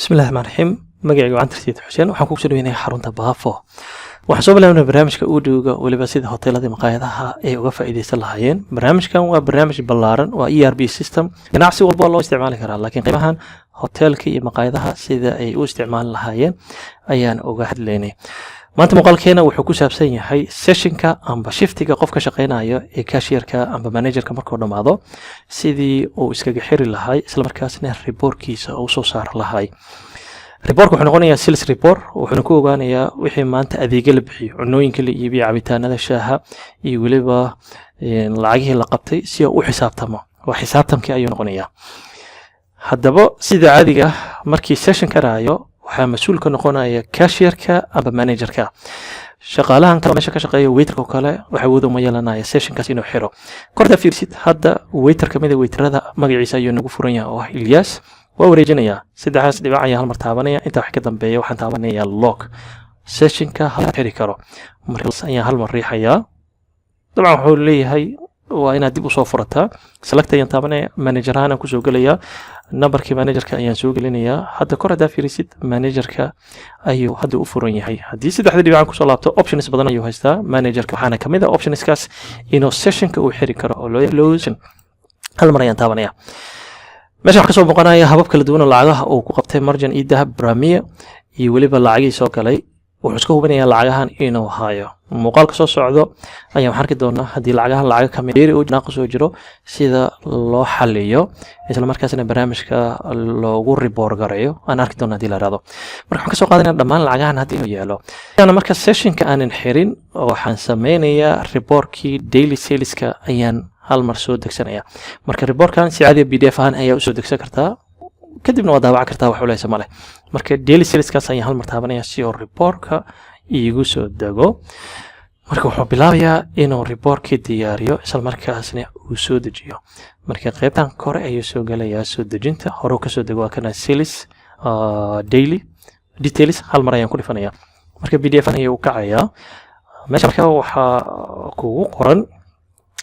Bismillahi raxmaan raxiim. Magacayga waan Tarsiid Xuseen. Waxaan kugu soo dhaweynaya xarunta Baafo. Waxaan soo bilaabnay barnaamijka Odoo-ga, weliba sida hoteelada, maqaayadaha ay uga faa'iidaysan lahaayeen. Barnaamijkan waa barnaamij ballaaran, waa ERP system, ganacsi walba loo isticmaali karaa, laakiin qaybahan hoteelka iyo maqaayadaha sida ay u isticmaali lahaayeen ayaan uga hadlaynay. Maanta muuqaalkeena wuxuu ku saabsan yahay sessionka amba shiftiga qofka shaqeynayo ee cashierka amba managerka markuu dhammaado, sidii uu iskaga xiri lahay, islamarkaasna reportkiisa uu soo saari lahay. Reportka wuxuu noqonayaa sales report, wuxuuna ku ogaanayaa wixii maanta adeegyo la bixiyo, cunooyinka la iibiyo, cabitaanada, shaaha iyo weliba lacagihii la qabtay, si uu u xisaabtamo. Waa xisaabtamkii ayuu noqonayaa. Haddaba, sida caadiga ah, markii session karaayo waxaa mas-uul ka noqonaya cashierka amba managerka. Shaqaalahan kale meesha ka shaqeeya, waiterka oo kale, waxa awood uma yeelanaya sessionkaas inuu xiro. Kortaa fiirsid, hadda waiter kamid a waiterada magaciisa ayuu nagu furan yahay, oo ah Ilyas. Waa wareejinayaa, saddexdaas dhibac ayaa halmar taabanaya. Intaa wax ka dambeeya waxaan taabanayaa lock, sessionka hal xiri karo. Markaas ayaan halmar riixayaa. Dabcan wuxuu leeyahay waa inaad dib usoo furataa. Select ayaan taabanaya, manager ahaan aan kusoo gelayaa, numberkii managerka ayaan soo gelinayaa. Hadda kor haddaa fiirisid, managerka ayuu hadda u furan yahay. Haddii saddexda dhibcan kusoo laabto, options badan ayuu haystaa managerka. Waxaana kamid ah optionskaas inuu sessionka uu xiri karo oo loo close. Hal mar ayaan taabanaya. Meesha waxaa kasoo muuqanaya habab kala duwan oo lacagaha uu ku qabtay, Marjan, eDahab, Premier iyo weliba lacagihii soo galay. Wuxuu iska hubinayaa lacagahan inuu hayo. Muuqaalka soo socdo ayaan waxaan arki doonaa haddii lacagahan lacaga kamid dheeri uu naaqo soo jiro, sida loo xaliyo, isla markaasna barnaamijka loogu report gareeyo aan arki doona haddii la ihahdo. Marka waxaan kasoo qaadanaya dhammaan lacagahan hadda inuu yaalo. Ana marka sessionka aanan xirin, waxaan sameynayaa reportkii daily saleska ayaan hal mar soo degsanaya. Marka reportkan si caadiya PDF ahaan ayaa usoo degsan kartaa, kadibna waa daawacan kartaa, wax culeysa male. Marka daily saleskaas ayaan hal mar taabanaya si oo reportka iigu soo dego. Marka wuxuu bilaabayaa inuu reportkii diyaariyo, isla markaasna uu soo dejiyo. Marka qaybtan kore ayuu soo gelayaa, soo dejinta hore kasoo dego. Waa kana sales daily details. Hal mar ayaan ku dhifanaya. Marka PDF ayuu u kacayaa. Meesha marka waxaa kugu qoran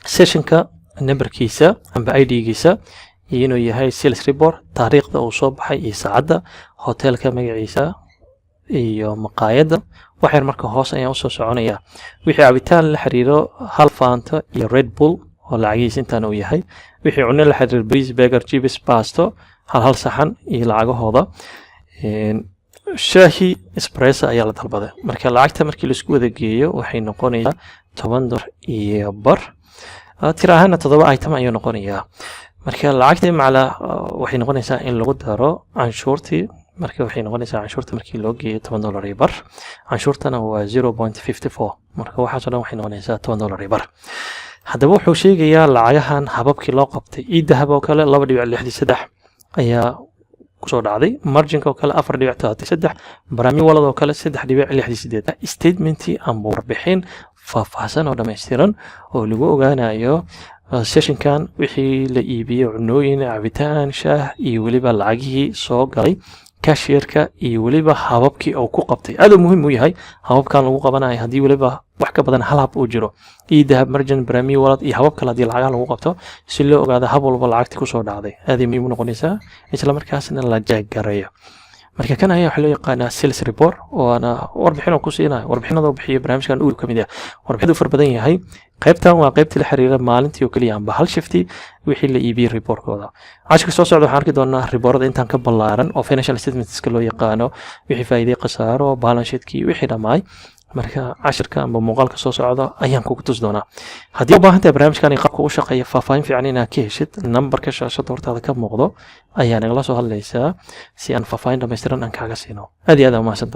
sessionka numberkiisa amba ID-giisa, iyo inuu yahay sales report, taariikhda uu soo baxay iyo saacadda, hotelka magaciisa iyo maqaayadda. Waxyar marka hoos ayaan usoo soconaya. Wixii cabitaan la xiriiro, hal Fanta iyo Red Bull oo lacagihiisa intaan uu yahay. Wixii cunno la xiriiro, bariis, burger, chips, basto, hal hal saxan iyo lacagahooda. Shaahi espresso ayaa la dalbaday. Marka lacagta markii laisku wada geeyo waxay noqonaysaa $10 iyo bar. Tira ahaana toddoba item ayuu noqonayaa. Marka lacagtii macla waxay noqonaysaa in lagu daro canshuurtii. Marka waxay noqonaysaa canshuurta markii loo geeyo $10 iyo bar, canshuurtana waa 0.54. Marka waxaasoo dhan waxay noqonaysaa $10 iyo bar. Haddaba wuxuu sheegayaa lacagahan hababkii loo qabtay. eDahab oo kale 2.63 ayaa kusoo dhacday, Marjanka oo kale 4.73, Premier Wallet oo kale 3.68. Statementii amba warbixin faahfaahsan oo dhammaystiran oo lagu ogaanayo sessionkan wixii la iibiyey, cunooyin, cabitaan, shaah iyo weliba lacagihii soo galay cashierka iyo weliba hababkii uu ku qabtay. Aad uu muhiim u yahay hababkan lagu qabanayo. Haddii weliba wax ka badan hal hab uu jiro, eDahab, Marjan, Premier Wallet iyo habab kale, haddii lacagaha lagu qabto, si loo ogaado hab walba lacagtii kusoo dhacday, aaday muhiim u noqonaysaa, isla markaasna la check gareeyo. Marka kan ayaa waxaa loo yaqaanaa sales report, waana warbixin oo ku siinayo. Warbixinada uu bixiyo barnaamijkan uu ka mid yahay warbixinadu far badan yahay. Qaybtan waa qaybtii la xiriira maalintii oo keliya amba hal shifti wixii la iibiyey reportkooda. Cashirka soo socda waxaan arki doonaa reportada intaan ka ballaaran oo financial statementska loo yaqaano, wixii faa'iiday, khasaaro, balance sheetkii, wixii dhammaay. Marka cashirka amba muuqaalka soo socda ayaan kugu tusi doonaa. Haddii u baahan tahay barnaamijkan iyo qaabka u shaqeeya faahfaahin fiican inaad ka heshid, nambarka shaashada hortaada ka muuqdo ayaa nagala soo hadlaysaa si aan faahfaahin dhammaystiran aan kaaga siino. Aad iyo aad aa umahadsantahay.